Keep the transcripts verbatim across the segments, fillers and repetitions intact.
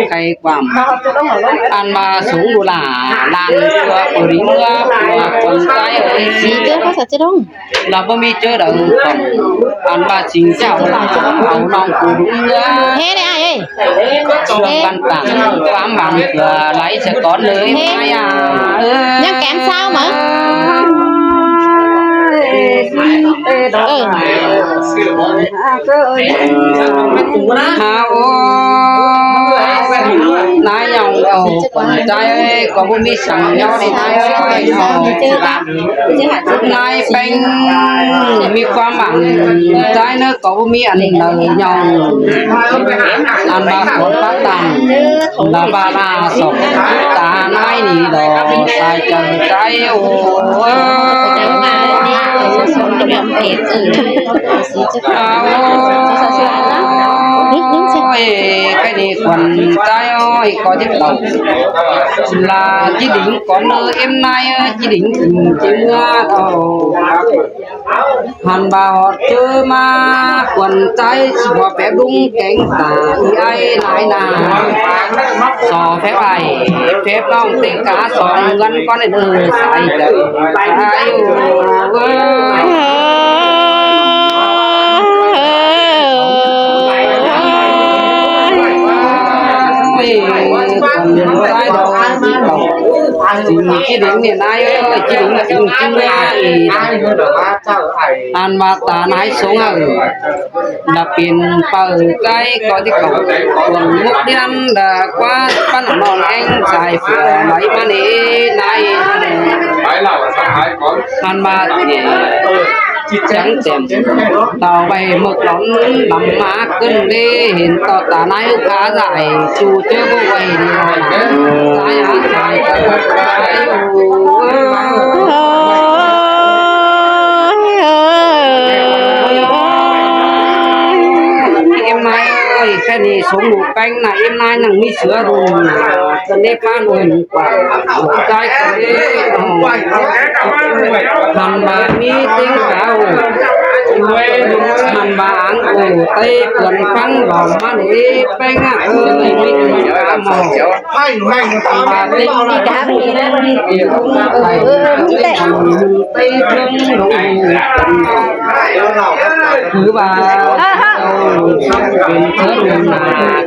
Khay ꞌquám ăn ꞌva sung đu lả lan ꞌpưa ꞌpưa rính ꞌpưa ꞌpưa cuốn ꞌchái ới. ꞌSí ꞌchớ ꞌcọ ꞌsặt ꞌchớ ꞌlống. Lả ꞌpưa ꞌmí ꞌchớ đaư cuốn ăn ꞌva chính chảu lả au ꞌnọng cu đúng ꞌnớ. Hế ꞌnị ai ới. Sương căn tẳng ꞌquám ꞌváng ꞌpưa lai ꞌchớ cón ới. Hế. Mai à. ꞌNhắng kén ꞌsáo ꞌmá. Ơ. Hao ơi, nái ꞌnọng au cuốn ꞌchái ꞌcọ báu ꞌmí săng ꞌnhó đi nái ơi. Nái ꞌpéng ꞌmí ꞌquám ꞌváng ꞌchái ꞌnớ ꞌcọ báu ꞌmí ăn đaư ꞌnhó. Ăn ꞌva cuốn pák tẳng, lả ꞌva lả sỏng, ta nái ꞌnị đỏ, sai chaư ꞌchái ô. Ôi, cái đi cuốn ꞌchái ơi, có tiếp tục. Là ꞌchí đính cón ới êm nái, ơ, ꞌchí đính tình ꞌchí ꞌmứa đâu. Hăn ꞌva ꞌhọt ꞌchớ ꞌmá cuốn ꞌchái ꞌchí ꞌhọt phép đúng kéng ta ꞌi ai nái na. So phép ai, phép ꞌnọng ꞌtếng cá song ꞌngớn cón ới sai chaư. Ai ơ. Ôi, cuốn ꞌchái đâu. Chính ꞌchí đính ꞌnị nái ơi, ꞌchí đính chính ꞌchí ꞌmá ới. Ăn ꞌva ta nái sống hả? Là pên pau ꞌchái ꞌcọ ꞌchí khảu cuông mốc đi ăn là ꞌquá ꞌpắn ꞌnọng ꞌnọng ꞌéng sai phua lai ꞌmá ꞌnị nái. Ăn ꞌva chắng chẻm tau ꞌvạy mốc lón lắm ꞌmá ꞌcứn đi hên ꞌto ta nái cá dại chu ꞌchớ báu ꞌvạy đi sai hả sai. Êm nái ơi, ꞌkhạy ꞌnị sống ꞌlụk ꞌpéng ꞌnạ, êm nái ꞌnặn ꞌmí sứa ꞌlung ꞌnạ, ꞌcọ đảy ꞌphắn ôn quảng ꞌchái ꞌcọ đảy. Hăn ꞌva ꞌmí ꞌtếng cáo, hăn ꞌva áng ổ tây cuốn ꞌphắng lỏng ꞌmá ꞌnị ꞌpéng ꞌnạ ơi, ꞌmí cá mỏ. Ơ, ơ, ơ, ơ, ơ, ơ. Cứ ꞌva, ơ, ơ, ơ, ơ,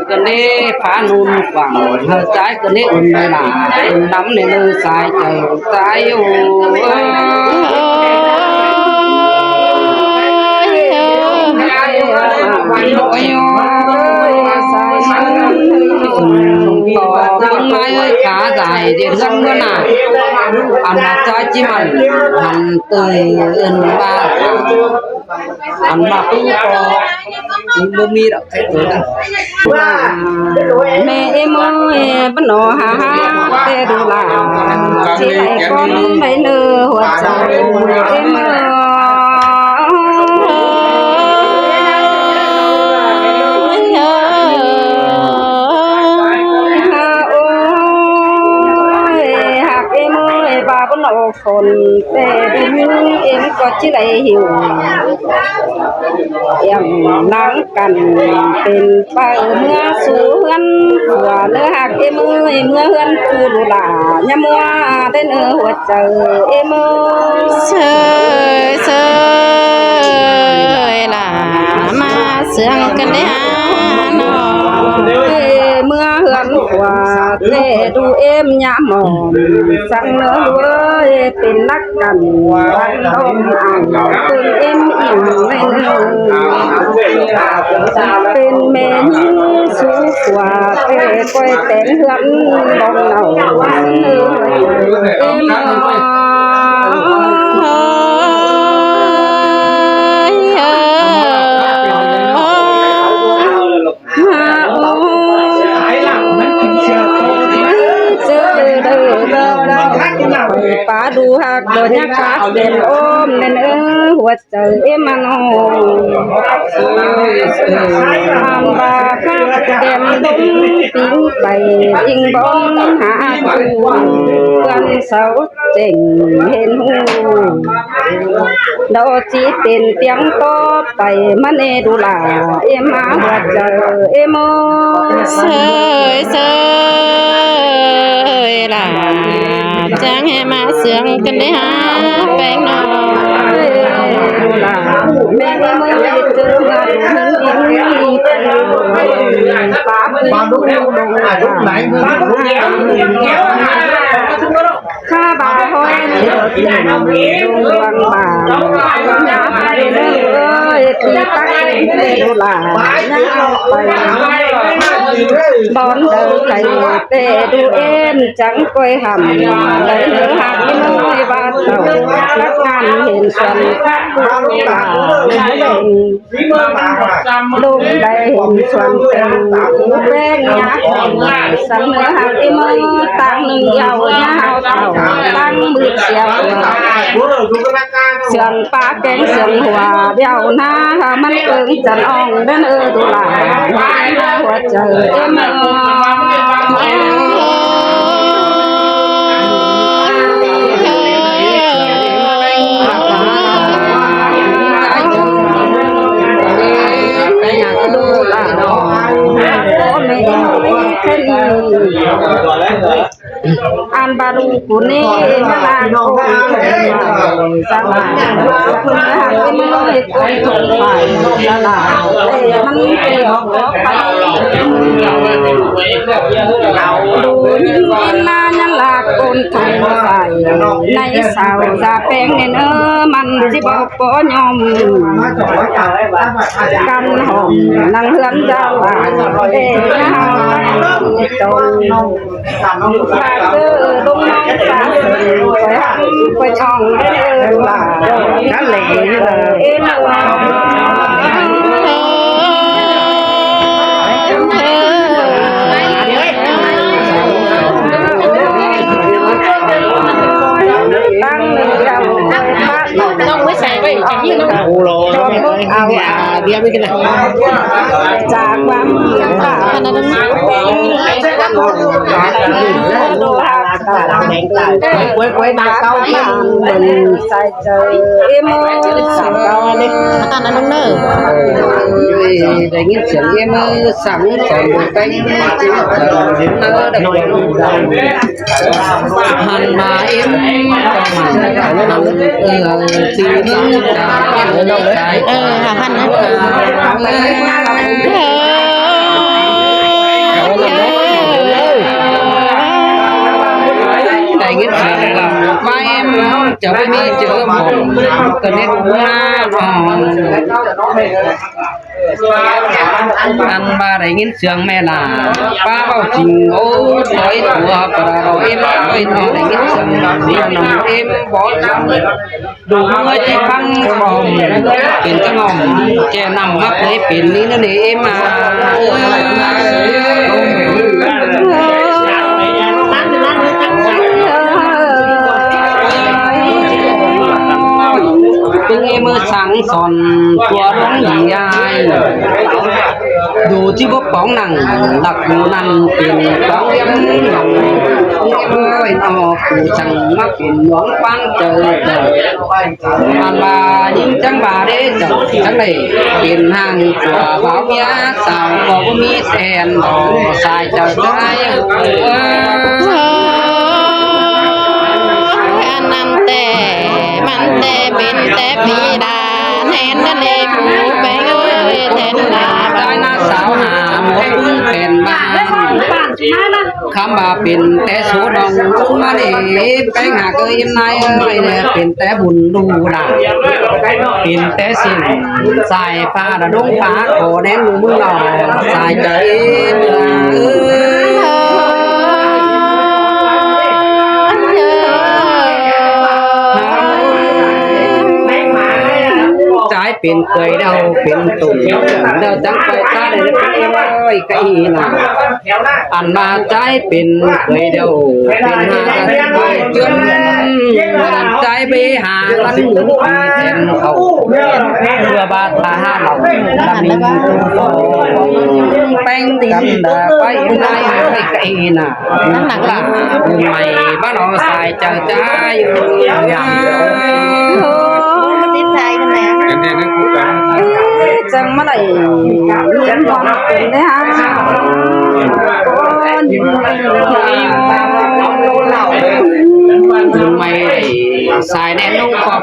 ꞌcọ đảy phá nôn quảng, hơ ꞌchái ꞌcọ đảy ôn đảy nả, ôn đắm đảy nư sai chaư, sai ô. Ơ, ơ, ơ, ơ, ơ, ơ, ơ, ơ, ơ, ơ, ơ, ơ, ơ, ơ, ơ, ơi, cá dại đi ꞌhướn ꞌmứa ꞌnạ. Ăn ꞌva ꞌchái ꞌchí mẳn, ăn tơi ơn ꞌva, ăn ꞌva ꞌpứng ꞌcọ, ꞌmí báu ꞌmí đảy khay tơi ꞌnớ. Mẹ êm ơi, báu ꞌnọ hả hả, ꞌtẹ đu lả, ꞌchí đảy ꞌcón đảy nư ꞌhuột chaư, êm ơi. Ôi, hạc êm ơi, ꞌva báu ꞌnọ khôn, ꞌtẹ đu êm ꞌcọ ꞌchí đảy hiu. Em nắng căn pên pau ꞌmứa sú ꞌhướn, phua ꞌnớ hạc êm ơi, ꞌmứa ꞌhướn ꞌchu đu lả, ꞌnhá ꞌmứa đảy nư ꞌhuột chaư êm ơi. Sơi, sơi, lả ꞌmá sương căn đảy hả ꞌnọ. Ê, ꞌmứa ꞌhướn phua ꞌtẹ đu êm ꞌnhá mỏm, săng ꞌnớ ꞌlụk ơi, pên nắc căn, ăn ꞌnọng ăn ꞌpứng êm ỉm đảy nư. Pên mẹ ꞌnhính sú phua ꞌtẹ ꞌcoi téng ꞌhướn bong nảu, êm ơi. Ôi, ôi, ôi. Ôi, chớ đơ đơ đơ. Pá đu hạc đô nhá khát đèn ôm nên ơ, ꞌhuột chaư êm ăn ôm. Ăn ꞌva khát đèn bóng tín pay, tín bóng hả chu. Cơn sáu chêng hên hù. Đô ꞌchí pên piếng tóp pay ꞌmắn ê đu lả, êm á ꞌhuột chaư, êm ơi. Sơi, sơi. Khá bá ꞌhới ꞌlụk ꞌlung bang, ꞌnhá pay ꞌnớ ơi, ti tắc ꞌlế đu lả, ꞌnhá pay. Đón đaư khay té đu ên chắng ꞌcoi hẳn, đảy ꞌnớ hák ꞌnới ꞌva tảu, tắc ngăn hên suôn khắp đu lả, ꞌnhá đen. ꞌLung đảy hên suôn têng, ꞌpéng ꞌnhá khong, săng ꞌnớ hák ꞌnới, tang ꞌnưng dau ꞌnhá hao tảu, tang ꞌmự siêu. Sương pá kéng sương hua, dau ꞌnhá hao ꞌmắn ưng chăn ong, đen ơ đu lả, ꞌnhá hua chaư ꞌnới. Ăn ba đu cu ꞌnị ꞌnhá ꞌlạ ôn, săng ꞌnhá ꞌnới ôn thôn phải, săng ꞌnhá ꞌmắn ꞌcọ pay. Đu ꞌnhính ꞌnhính ꞌná ꞌnhá ꞌlạ ôn thôn phải, ꞌnị sau da ꞌpéng ꞌnị ꞌnớ, ꞌmắn ꞌchí báu ꞌcọ ꞌnhóm căn hỏm, năng ꞌhướn da lả, ê ꞌnhá hao tông. Ba ꞌcơ đung ꞌnóng sa sương, ꞌcoi hăng ꞌcoi ꞌnhóng ꞌlạ. Khá lễ ꞌnị ꞌlạ. Ê ꞌnị ꞌlạ. Tăng ꞌnưng dau, bát ꞌnọng. Ú lô, ꞌnị ꞌnị ꞌnị. Áo, à, bia bia ꞌnị. Chả quăng, chả. Quay, quay, quay, đang cao. Sai chaư, ê ꞌmớ. Sắm cao ꞌnị. Hả, ta ꞌnị ꞌnưng ꞌnớ. Ê, đảy ꞌnghín sương ê ꞌmớ, sắm sắm bộ tay. Ê, đảy ꞌnưng. Hăn ꞌva êm, hăn, ơ, sim ꞌmớ, chả, ơ, hăn ꞌnớ. Đảy ꞌnghín sương ꞌva êm, chả ꞌmí chả ꞌmí, ꞌcọ ꞌnị ꞌnớ. Ăn ꞌva đảy ꞌnghín sương ꞌme lả, ꞌpá ꞌvạu chính ꞌmố, tói tua, ꞌpá ꞌvạu êm, tói tua, đảy ꞌnghín sương ꞌme lả, êm bók, đu ꞌmưa ꞌchí ꞌphắng ꞌcọ, pên chắng ỏm, ꞌchẹ ꞌnặm ꞌmặc ꞌnị pên ꞌnị ꞌnớ ꞌnị êm à. ꞌPứng ê ꞌmớ săng son tua ꞌluống đi ai. Đu ꞌchí báu póng nẳng, lặc đu ꞌnặn pên póng êm, êm ơi ꞌnọ, ꞌcọ chắng ꞌmặc pên ꞌluống ꞌpán chaư chaư. Ăn ꞌva ꞌnhính chắng ꞌva đé chắng, chắng đảy pên hang ꞌcọ báo ꞌmía sau ꞌcọ báu ꞌmí then, sai chaư chaư. Ăn ꞌnặn ꞌtẹ, ꞌmắn ꞌtẹ pên ꞌtẹ phi đa, then ꞌnặn ê phủ ꞌpéng ơi, then đa. Đai ꞌná sau hả, một ꞌpứng then ba. Khắm ꞌva pên té số đong ꞌmắn ê, ꞌpéng hả ꞌcơ êm ꞌnị ơi, pên té bun đu đa. Pên té sim, sai pha đa đống pha ꞌcọ đen đu ꞌmứng lỏ, sai chaư êm. Chả pên ꞌcơi đaư, pên tủng, đaư chắng ꞌcơi ta đảy êm ơi, ꞌcọ ꞌnị ꞌnọ. Ăn ꞌva chả pên ꞌcơi đaư, pên hả ꞌcơi chun, ăn chả bê hả ꞌcắn ngủ ăn then khảu. ꞌPưa ꞌva ta hả lỏng, ta mình tu khổ, ꞌpéng cắn đa, ꞌpay êm ꞌnị, ꞌcọ ꞌnị ꞌnọ. Nẳng lả, mảy ꞌva ꞌnọ sai chaư chaư. Chắng ꞌmá đảy, ꞌnhính ꞌmuôn pên đé hả. Mảy sai đen ꞌnụ khóp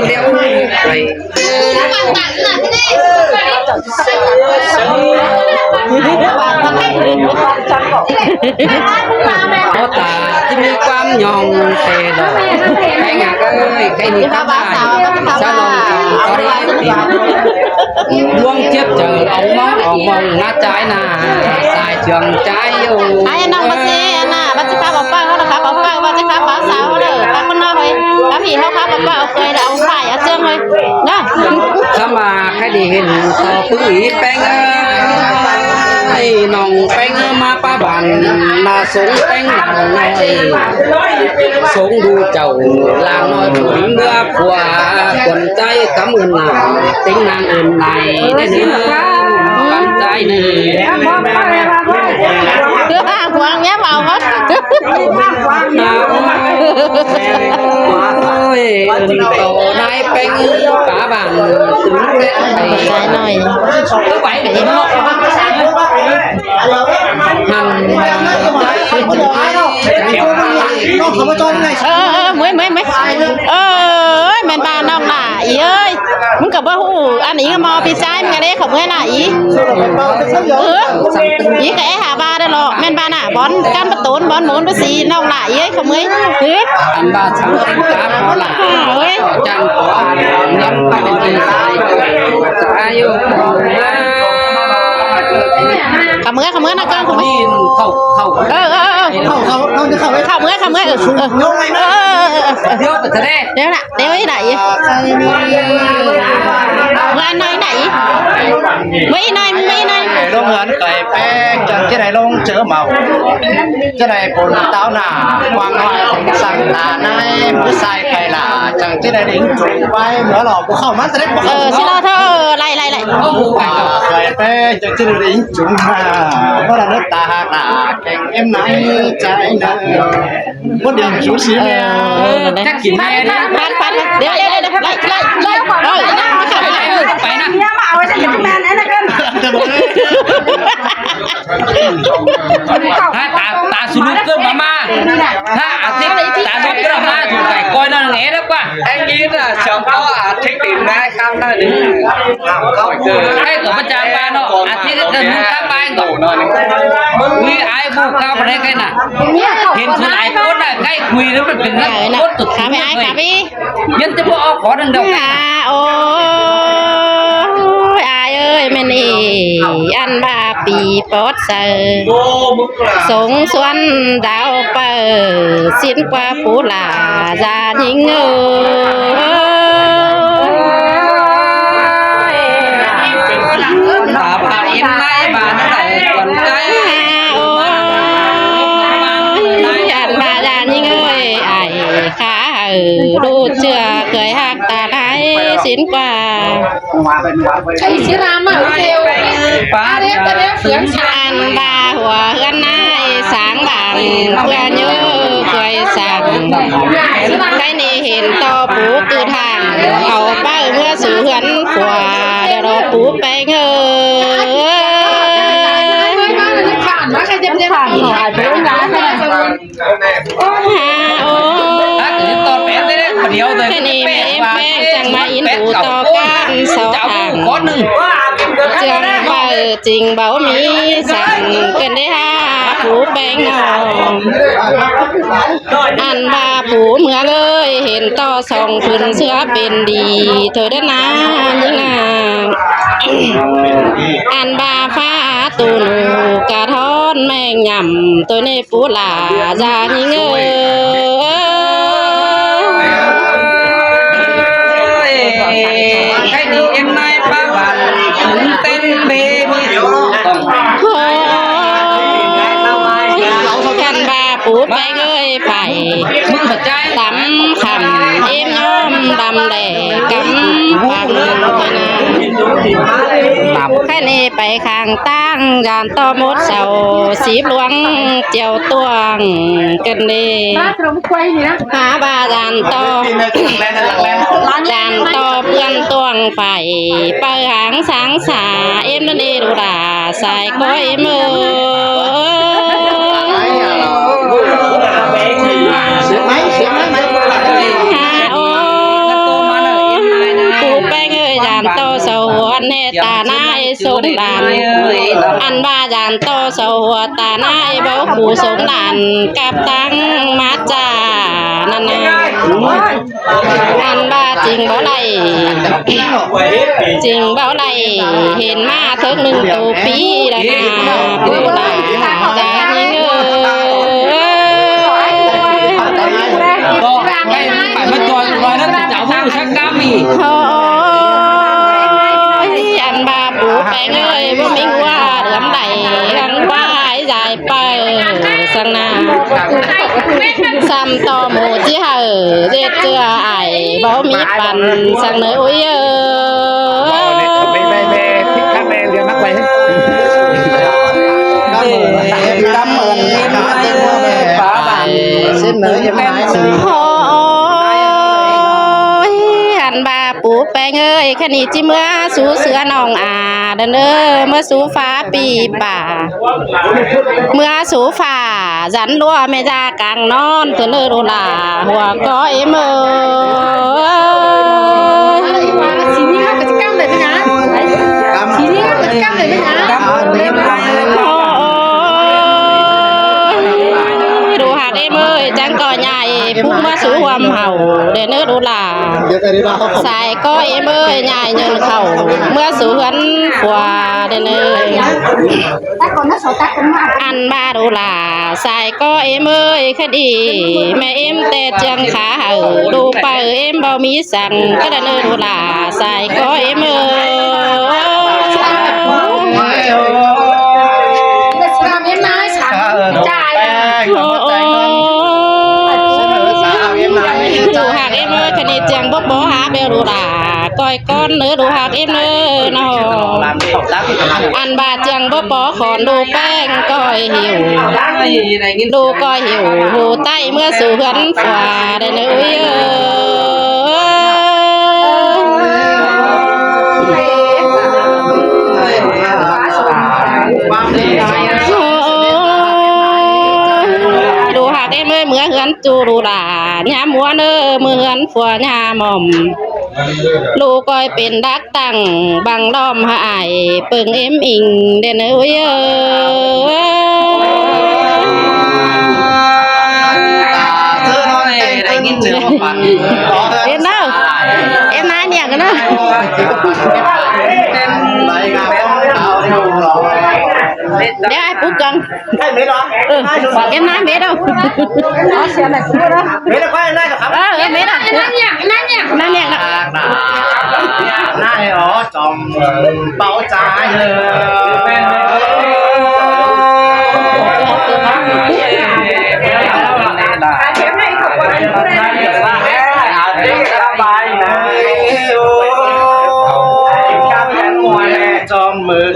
điêu. Có ta chứ mi quam nhong tê lò. Cái ngà ơi, cái gì các bạn? Sao lòng có đi tìm. Buông chiếc trời ống mong, ống mong ngã trái nà. Sai trường trái yêu. Ai nong bác sĩ, nà, bác sĩ khám bảo phao, nó khám bảo phao, bác sĩ khám bảo sao, nó khám con nó thôi. Khám gì không khám bảo phao, quay là ông phải ở trường thôi. Đó. Khám mà cái gì hình tao cứ ý bánh ơi. Nòng bánh ơi mà ba bàn mà sống bánh nòng này. Sống đu chầu là nói chúng đưa của quần tay cảm ơn là tính năng ơn này. Đấy, cảm tay này. Quảng nhé vào mất. Ôi, tổ nai peng cá bản. Sai nòi. Hằng. Ơ, ơ, ơ, muối, muối, muối. Ơ, ơi, mẹn bà nòng nả, ỉ ơi. Mưng cả bơ hụ, ăn ỉ mò pì sai, mưng ăn ế khẩu muối nả ỉ. Ơ, ỉ cả ế hả bà đó lọ, mẹn bà nả, bón, căn bơ tốn, bón mốn, bơ xì, nòng nả, ỉ ơi, khẩu muối. Ơ. Ăn ba tháng ăn cá có là. Ơ, ơi. Chăn có ăn, ngắm có ăn, ai. Ai yêu. Khẩu muối, khẩu muối nả con, khẩu muối. Khẩu, khẩu. Ơ, ơ, ơ. Khẩu, khẩu, khẩu, khẩu. Khẩu muối, khẩu muối, ơ, ơ. Ơ, ơ, ơ, ơ. Điêu phải thế. Điêu nả. Têu ị đảy. Mưa nói đảy. Mưa ị nói, mưa ị nói. Lông hớn cởi pé, chẳng chứ này lông chớ màu. Chứ này bồn táo nả, quang hoài sẵn tà nai, mưa sai cày lả, chẳng chứ này đính trùng quay, mưa lỏ bố khẩu mắt rất bố khẩu. Ờ, xin lỗi thôi, ờ, lại, lại, lại. Cởi pé, chẳng chứ này đính trùng mà, bố là nước ta hạt nả, kèng em nái trái nở. Bố điểm chú xí mẹ. Ờ, đấy. Chắc chỉ mẹ đấy. Phát, phát, phát. Điêu, điêu, điêu, điêu. Lại, lại, lại. Ờ, phải nả. Hả, ta, ta sụt lụt cơ mà mà. Hả, à, thế ta lụt cơ mà, chúng phải coi nó nghe được quá. Anh nghĩ là sớm có à, thích tìm nai khám nai đi. Ê, có bất chàng ba nó, à, thế cái cần khám ba anh có. Ui, ai bu khám ba đấy cái nè. Hiện số lại cốt là cái quỳ nó mớiเป็นนักโทษสุด khám ai, khám ai. Dân chứ bộ khó đừng đâu. À, ôi, ai ơi, mình ỉ, ăn ba pì pót sờ. Sống xuân đào pờ, xin qua phú là gia nhính ơi. Ta bảo em nay mà nó đẩy quần cái. Ôi, ăn ba gia nhính ơi, ai khá hở đu chưa, khơi hạc ta đáy xin qua. Thầy Sira mà kêu. Ba đứa ta đứa phướng sáng. Ăn ba hùa gắn nai sáng bảng, khuyên nhớ khuyên sáng. Cái này hiện to bố cư thang, hầu ba mưa sự hấn của, đèo đó bố bé ngơ. Phản nó cái dép dép phản. Ơ, hả, ôi. Thế này mẹ em bé chẳng mà in đủ to can sáu tháng. Trường bảo trình bảo Mỹ sẵn cần đấy ha, phú bánh nào. Ăn ba phú mưa ơi, hên to song phun sữa bên đi, thôi đấy na, như là ăn ba pha tù nụ cà thon mẹ nhầm, tôi nê phú là ra nhí ngơ. Cái gì em nay ba bạn cũng tên bê bê. Khay ꞌnị pay khang ꞌtáng dản ꞌto mốt sau síp luông chiêu tuông ꞌcợn đi. Hák ꞌva dản ꞌto, dản ꞌto ꞌpươn tuông pay, pay háng sáng sả ꞌếm ꞌnớ đi đu đả sai ꞌcọ ꞌếm ơi. Hả ô, pú ꞌpéng ơi, dản ꞌto sau hua ꞌnẹ ta nả ꞌsốn đản. Ăn ꞌva dản ꞌto sau hua ta nả báu phủ ꞌsốn đản cắp ꞌtáng mát cha ꞌnặn ꞌnớ. Ăn ꞌva chính báu đảy, chính báu đảy hên ꞌmá thớc ꞌnưng tô pi đa nả, pú đa, dản ꞌnị ơi. Ôi, ăn ꞌva pú ꞌpéng ơi, báu ꞌmí ꞌhua đưm đảy, ăn ꞌva ải dải pay săng ꞌnạ. Sắm ꞌto mô ꞌchí hảư ꞌdệt ꞌchưa ải báu ꞌmí păn săng ꞌnớ ôi ơi. Cảm ơn, cảm ơn. Ôi, ăn ꞌva pú ꞌpéng ơi, khay ꞌnị ꞌchí ꞌmứa sú sứa ꞌnọng a đa ꞌnớ, ꞌmứa sú phả pi pả, ꞌmứa sú phả dắn ꞌlúa ꞌme da cang ꞌnón ꞌtưa ꞌnớ đu đả hua ꞌcọ ꞌếm ơi. Ôi, đu ꞌhặc ꞌếm ơi, chắng ꞌcọ ꞌnhại phú ꞌmứa sú ꞌhuôm hảư đe ꞌnớ đu đả sai ꞌcọ ꞌếm ơi, ꞌnhại nhơn khảu ꞌmứa sú ꞌhướn phua đe ꞌnớ. Ăn ꞌva đu đả sai ꞌcọ ꞌếm ơi, khay đi ꞌme ꞌếm ꞌtẹ ꞌchương khả hảư đu pay ꞌếm báu ꞌmí săng ꞌcọ đe ꞌnớ đu đả sai ꞌcọ ꞌếm ơi. Ôi, đu ꞌhặc ꞌếm ơi, khay ꞌnị ꞌchương báu bók hả beo đu đả coi ꞌcốn ꞌnớ đu ꞌhặc ꞌếm ꞌnớ ꞌnớ. Ăn ꞌva ꞌchương báu bók khỏn đu ꞌpéng coi hiu, đu coi hiu hủ ꞌtạy ꞌmứa sú ꞌhướn phua đe ꞌnớ ôi ơi. Đu ꞌhặc ꞌếm ơi, ꞌmứa ꞌhướn ꞌchu đu đả ꞌnhá ꞌmứa ꞌnớ, ꞌmứa ꞌhướn phua ꞌnhá mỏm. Đu coi pên đắc tăng băng ꞌlóm hả ải ꞌpơng ꞌếm inh đen ơi ơi. Em ꞌnớ, em ꞌnái ꞌnhẹc ꞌnớ. Đéo ai pú căng. Ừ. Em ꞌnái mết đâu. Ờ, ờ, mết à. ꞌNái ꞌnhẹc, ꞌnái ꞌnhẹc. ꞌNái ó chom báu ꞌchái. Chom mưk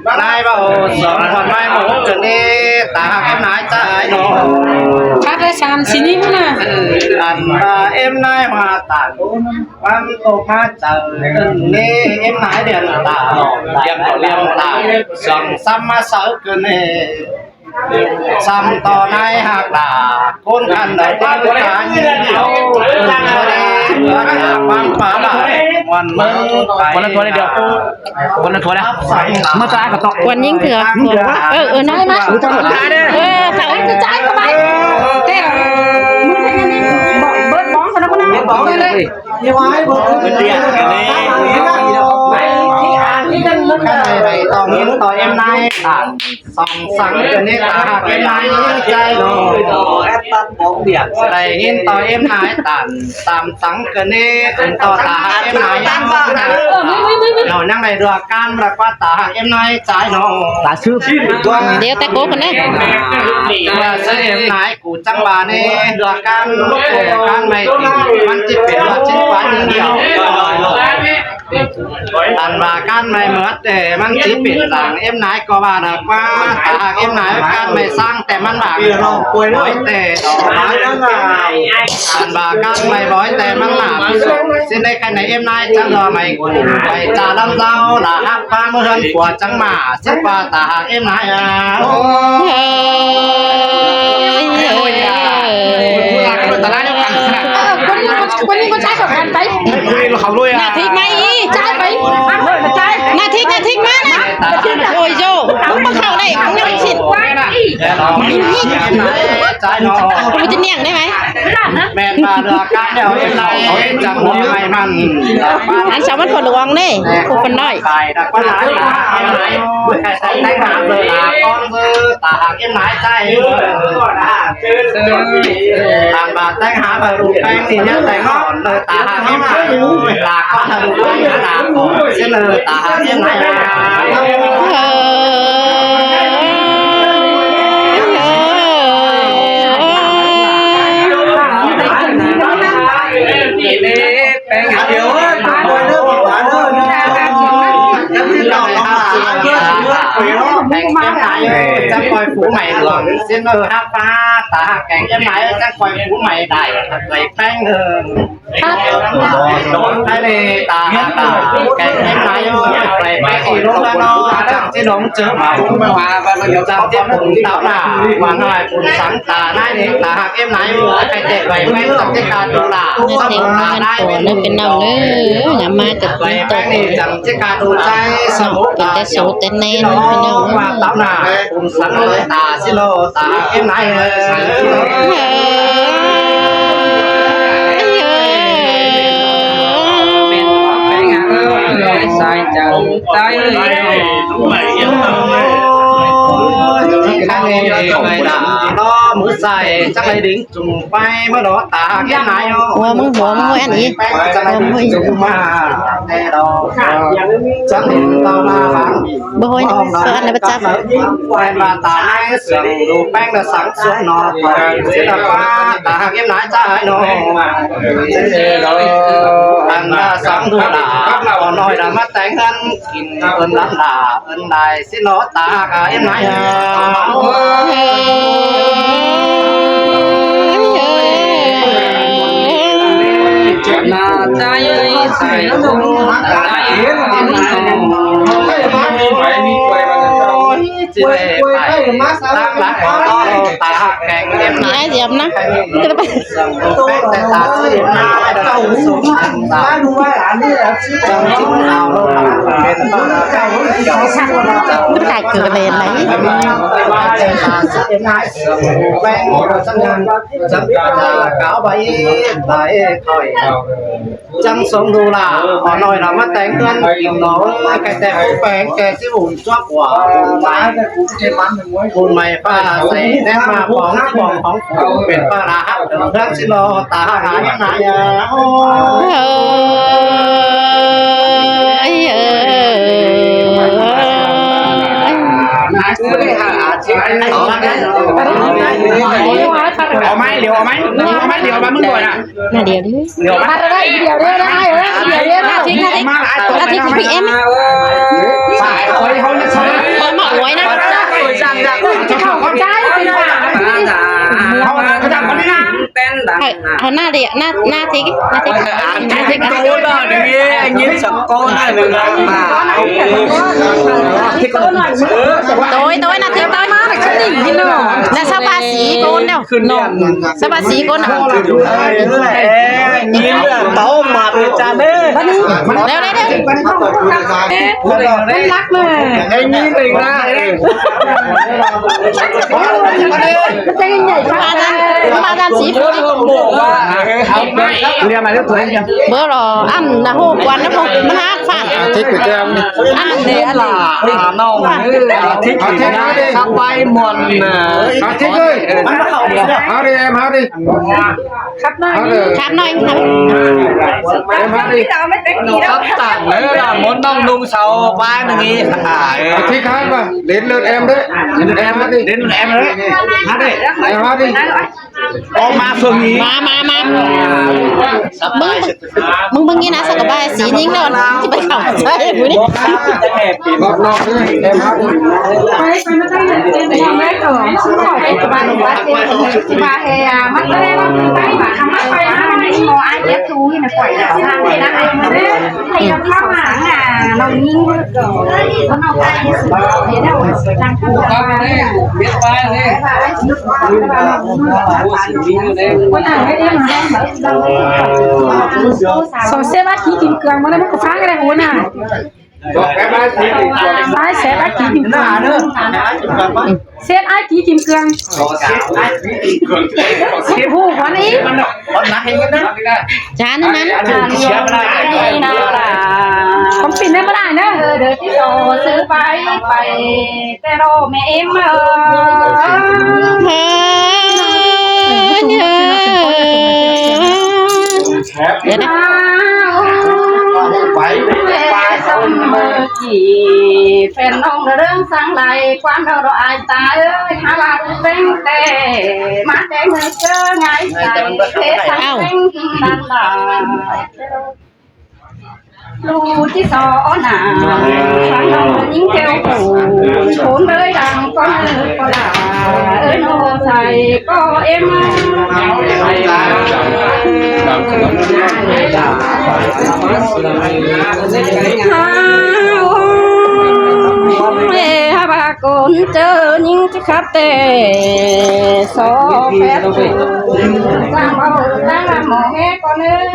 ꞌnái báu song khuôn ꞌmái mốc ꞌcợn đi, ta ꞌhặc ꞌếm ꞌnái ꞌchái ꞌnọ. Khắt ꞌlẹo sam sí ꞌnị ꞌnớ. Ăn ꞌva ꞌếm ꞌnái hua tản, ꞌquám tô khá chaư ꞌcợn đi, ꞌếm ꞌnái điện tả, điện tả, song sắm ꞌmá sáư ꞌcợn đi. Sắm ꞌto ꞌnái ꞌhặc đả, ꞌcốn khăn đảy ꞌtếng cá ꞌnhính điêu. Báu đảy bắn phá đả, ꞌmuôn ꞌmớng pay. Ꞌquám ꞌnhính thưa. Ơ, ơ, ꞌnọ. Ơ, khảu. Bớt bóng. Khăn đảy ꞌtọ ꞌnhính ꞌtoi ꞌếm ꞌnái tản. Song sắng ꞌcợn đi, ta ꞌhặc ꞌếm ꞌnái ꞌchái ꞌnọ. Đảy ꞌnhính ꞌtoi ꞌếm ꞌnái tản, song sắng ꞌcợn đi, ꞌcợn ꞌtọ ta ꞌhặc ꞌếm ꞌnái. ꞌNọ ꞌnhắng đảy đuac ꞌcan ꞌva ꞌquá ta ꞌhặc ꞌếm ꞌnái ꞌchái ꞌnọ. Điêu ꞌtẹ cốc ꞌnớ. ꞌVa ꞌsớ ꞌếm ꞌnái cu chắng ꞌva ꞌnị, đuac ꞌcan, đuac ꞌcan ꞌmạy, ꞌmắn ꞌchí pên ꞌva chính quán ꞌnhính điêu. Ăn ꞌva ꞌcán ꞌmạy ꞌmứa ꞌtẹ ꞌmắn ꞌchí pên lăng ꞌếm nái ꞌcọ ꞌva ꞌnớ ꞌquá. Ta hák ꞌếm nái ꞌcán ꞌmạy ꞌsáng ꞌtẹ ꞌmắn ꞌva ꞌcọ ꞌtẹ ꞌtẹ. Ăn ꞌva ꞌcán ꞌmạy bói ꞌtẹ ꞌmắn ꞌva ꞌsịn đảy khay ꞌnị ꞌếm nái chắng ꞌdọ ꞌmạy ꞌcọ ꞌmạy ꞌchạ ꞌlắm ꞌdạu lả hák ꞌpá ꞌmứa ꞌhướn pua chắng ꞌmá. ꞌSịn ꞌva ta hák ꞌếm nái a. Ôi, ôi, ôi, ôi, ôi, ôi, ôi, ôi, ôi, ôi, ôi, ꞌcốn ꞌnị ꞌcốn ꞌchái khảu căn pay. ꞌNạ thịt ꞌmạy ꞌí. ꞌChái pay. ꞌNạ thịt, ꞌnạ thịt ꞌmá ꞌnạ. Ôi dô, ꞌcốn ꞌmá khảu đảy, ꞌcốn ꞌnị ꞌcốn ꞌsịn. ꞌChái ꞌnọ. ꞌChí niêng đảy ꞌmạy? ꞌMẹn ꞌva ꞌlứa cá đeo ꞌếm nái chắng ꞌmá ꞌmạy ꞌmắn. Ăn sau ꞌmắn phủ ꞌluống ꞌnị, phủ phấn ꞌnọi. Ta hák ꞌếm nái ꞌchái. Ăn ꞌva ꞌtếng hák ꞌva ꞌlụk ꞌpéng ꞌnị ꞌnhá ꞌtếng ꞌnọn đaư ta hák ꞌếm nái. Ta ꞌcọ ꞌlụk ꞌpéng ꞌnhá đa ꞌcọ ꞌsịn đaư ta hák ꞌếm nái. Chắng ꞌcoi phủ ꞌmạy ꞌluống ꞌsịn đaư hák ꞌva ta hák kéng ꞌếm nái chắng ꞌcoi phủ ꞌmạy đảy ꞌvạy ꞌpéng đaư. Hák ꞌnị ta hák ta kéng ꞌếm nái ꞌvạy ꞌpéng ꞌlống ꞌnọ chắng ꞌchí ꞌlống ꞌchớ ꞌmá chắng ꞌchí phủ táo nả ꞌva ꞌnọi phủ sắng ta nái ꞌnị ta hák ꞌếm nái khay ꞌtẹ ꞌvạy ꞌpéng chắng ꞌchí ca đu đả. ꞌNhá ꞌtếng ꞌmắn phủ ꞌnị pên ꞌnọng ꞌnớ, ꞌnhá ꞌmá cắp ꞌpứng tô. Chắng ꞌchí ca đu ꞌchái sa mốc pên ta sô tết ꞌnê ꞌnớ pên ꞌnọng ꞌnớ. Táo nả phủ sắng ta ꞌsịn ꞌlô ta hák ꞌếm nái. Sai chắng ꞌchái. Ôi, ꞌmứa sai chắng đảy đính chung pay ꞌmứa đó ta hák ꞌếm nái ꞌnớ. Hua ꞌmứng, hua ꞌmứng, hua ăn ꞌí. Hua ꞌmứng hua ꞌí. Chắng đảy táo ꞌmá báng. Bơ hôi nè, bơ ăn nè, bơ chắp. Quay ꞌva ta nái sương đu ꞌpéng đa sắng suốt ꞌnọ. Quay ꞌsịn đa ꞌva ta hák ꞌếm nái ꞌchái ꞌnọ. Ăn đa sắng đu đả, ꞌcọ ꞌnọi đa ꞌmá ꞌtếng ꞌhướn kin ơn lắm đả, ơn đảy ꞌsịn ꞌnọ ta hák ꞌếm nái a. ꞌNa ꞌchái sai ꞌlống ta hák ꞌếm nái. Ôi, ꞌchí pay tắc lắc ꞌcọ ta hák kéng ꞌếm nái. Ai diệp ꞌnớ. Bứt tai cử lên đấy. Chắng sống đu đả, ꞌcọ ꞌnọi đa ꞌmá ꞌtếng ꞌhướn kin ꞌnọ, khay ꞌtẹ phủ ꞌpéng kẻ ꞌchí ủn chuốp ꞌquá. Ủn ꞌmạy ꞌpá sai ꞌném ꞌmá bóng, bóng hóng phủ pên ꞌpá đa hák ꞌtếng ꞌhướn ꞌsịn ꞌlô ta hák ꞌếm nái a. Au ꞌmá ꞌlẹo, au ꞌmá, au ꞌmá ꞌlẹo ꞌmá ꞌmứng đuổi ꞌnạ. ꞌNạ ꞌlẹo đi. Bắt ra đây, ꞌlẹo đi, ꞌlẹo đi, ꞌlẹo đi. ꞌNa thính, ꞌna thính. ꞌNa thính, ꞌpi ém. Khỏi ꞌmá uối ꞌnớ. Khỏi, khỏi ꞌnạ đi, ꞌna, ꞌna thính, ꞌna thính. Tôi, tôi ꞌna thính, tôi. ꞌNa sáu ba sí ꞌcốn đâu. Sáu ba sí ꞌcốn đâu. Ê, nhìn là táo mạt rồi chán đấy. Đeo, đeo, đeo. Em nhìn mình ra. Ba gian, ba gian sí. Bơ lo ăn ꞌna hô quán ꞌnớ hô, ꞌmá hák phản. Ăn để ăn. Thích. Sắp bay muộn. Háo đi em, háo đi. Khắp ꞌnọi, khắp ꞌnọi. Khắp ꞌnọi. Khắp tẳng đấy là món nong nung sáu ba mươi nghìn. Thích hát mà, đến lượt em đấy. Đến lượt em đấy. Đến lượt em đấy. Hát đi. Em hát đi. Có ma Phương Nhí. Ma, ma, ma. ꞌMứng, ꞌmứng ꞌnị ꞌna, ꞌsướng ꞌcọ bái sí ꞌnhính ꞌnớ, ꞌchí ꞌpay khảu ꞌsái ꞌmự ꞌnị. Sổ sếp ác ký kim cương, mà đây ꞌmắn ꞌcọ pháng cái này của ꞌna. Sổ sếp ác ký kim cương. Sếp ác ký kim cương. Sếp hù quán ý. Chán ꞌnớ ꞌmắn. Không xin đấy ꞌmắn ꞌnớ. Đứa tí sổ sếp bái bái. Tê rô mẹ em ơi. Mẹ sông mơ chỉ phèn nông đơ đơng sang lai quan đơ đô ai ta ơi, há la đu têng tê, má têng mơ sơ ngái sai, tê sang têng đàn đà. Lu chi so na, sang nông ꞌnhính kêu khổ, khốn ơi đang con ơi con là, ơi nô sai có em. Hao, ê, ha ba con chớ ꞌnhính chứ khắp tê, so phép, sang bao, sang làm mỏ nghe con ơi.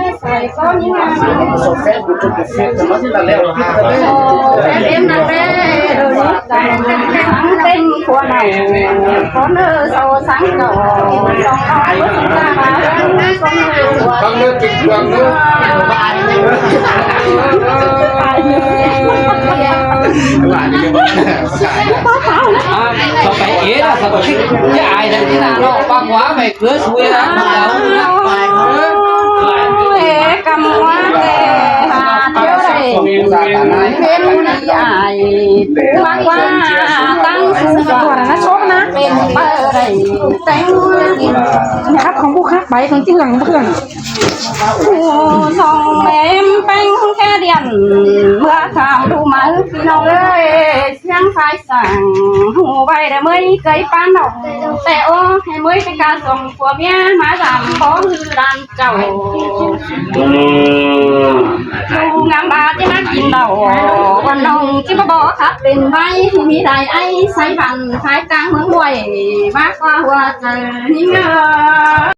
Sau phải ế là sau phải chứ ai đang đi làm nó ba quá mày cứ xui á. Ê, căm quá ê, hà thiếu đây. Bên đi ai, ba quá tăng xung quanh nó sốt ná. Bên bờ đây, tánh. Nhà hát không bốc hát bài không chứ lằng bốc lằng. Ú, song em peng khe điện, ꞌmưa tham đu máư phi nông ơi, siang phai sang, hủ ꞌvạy đe ꞌmơi cấy pán nông, tê ô, hê ꞌmơi cấy ca song phua ꞌmía, má dăm bó hư đàn chảu. Đu ngắm ba ꞌchí ꞌmá kin đảu, quan nông ꞌchí ꞌmá bó khắp pên ꞌvạy, ꞌmí đai ái, sai văn, phai cang ꞌmướng ꞌmuội, bác qua hua chaư, ꞌnhính ơi.